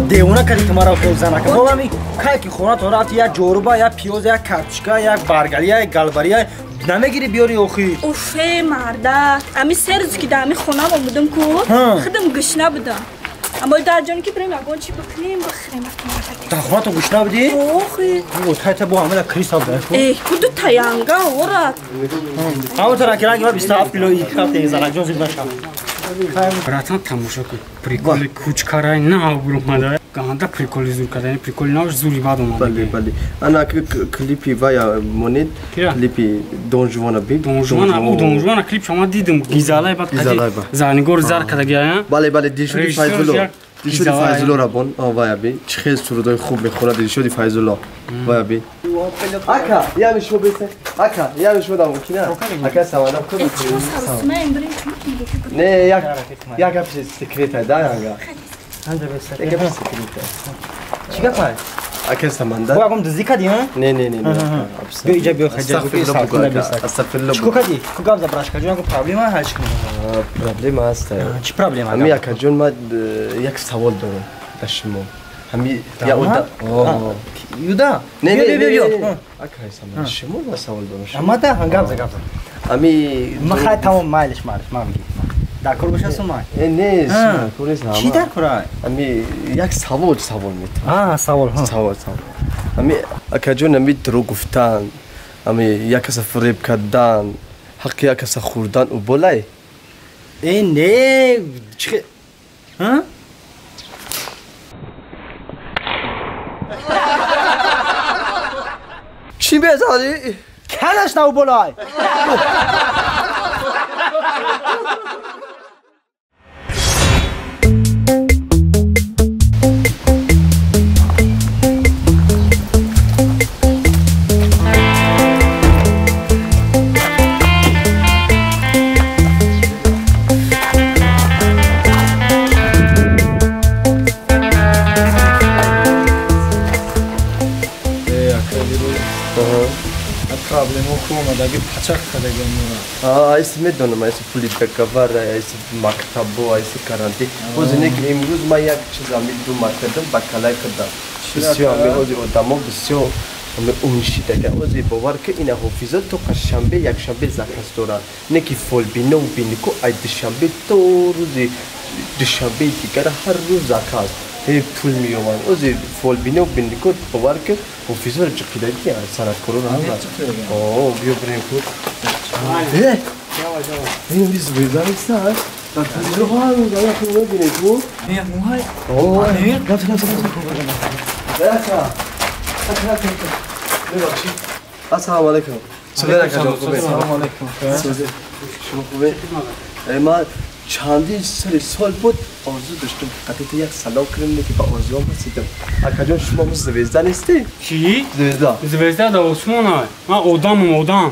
Девона кардӣ ту маро хел занака. Бо ҳами кай ки хонатон рафти як ҷоруба, як пиёз, як картошка, як баргали, як галбари намегирӣ биёри охи. Уфе марда, ами се рӯз ки дар ами хонам омудам ку, худам гушна будам. Аммо дар ҷоне ки бирем ягон чӣ бикунем, бихӯрем. Дар хонатон гушна будӣ? Охи. Тайта бо ҳамада крисал да. Э, куду таянга ора. Ҳамон тараки ранги ма 27 кило рафте занакҷон зид нашав. Братан, тамошо кун. Приколи кучкарай на бурмада. Ганда приколи зур кардани, приколи нав зури бад омада. Бале, бале. Ана клипи вая монед, клипи Дон Жуана би. Дон Жуана, у Дон Жуана клип шума дидам. Гизалай бад қади. Зарнигор зар кардагия. Бале, бале, Дилшоди Файзулло. Дилшоди Файзулло рабон, вая би. Чӣ хел сурудои хуб мехонад Дилшоди Файзулло. Вая би. Ака, ями шумо бесе. Ака, ями шумо дам мумкина. Ака самадам куд. Не, як гап секрет да янга. Як гап секрет. Чӣ гап ай? Ака саманда. Бо ягон дуздӣ кардӣ, ҳа? Не, не, не, не. Биё иҷа биё хаҷа. Астағфируллоҳ. Чӣ кардӣ? Ку гап за брашка ҷон, ягон проблема ҳаст? Проблема ҳаст. Чӣ проблема? Ҳами ака ҷон, ман як савол дорам дар шумо. Ҳами я ода. Юда. Не, не, не, не. Ака саманда, шумо ба савол дорам. Амада, гап за, гап за. Ами ма хай тамом майлиш, майлиш, ма бигӣ. Дар кор боша сумай? Не, дар кор нест. Чӣ дар кор ай? Ами як савол метавон. А, савол, ҳа. Савол, савол. Ами акаҷон, ами дурӯғ гуфтан, ами як каса фиреб кардан, ҳаққи як каса хӯрдан ӯ болай? Э, не, чӣ ҳа? Чӣ мезанӣ? Калаш на ӯ болай. Айси медонам, айси пули договор, айси мактабо, айси карантин. Ҳозир не ки имрӯз ман як чиз ами дума кардам, ба калай кардам. Бисёр ами ҳозир одамо бисёр ами уншидага. Ҳозир бовар ки ина ҳофиза то шанбе, якшанбе заказ доранд. Не ки фолбино бинико ай душанбе то рӯзи душанбеи дигар ҳар рӯз заказ. Пул меёбанд. Ҳозир фолбино бинико бовар ки ҳофизаро ҷиқидаги санъаткороро ҳама. О, биё бирем ку. Э! Ин биз звезда нест? Дар телевизор ҳар рӯз ана хуб мебинед ку? Не, муҳай. О, гап гап гап. Ака. Ака, ака. Бебахшид. Ассалому алайкум. Сулейр акаҷон, хубед? Ассалому алайкум. Шумо хубед? Ман чандин соли сол буд орзу доштам ки қадите як салом кунем, ки ба орзуам расидам. Акаҷон, шумо мо звезда нестед? Чӣ? Звезда. Звезда дар осмон ай. Ман одамам, одам.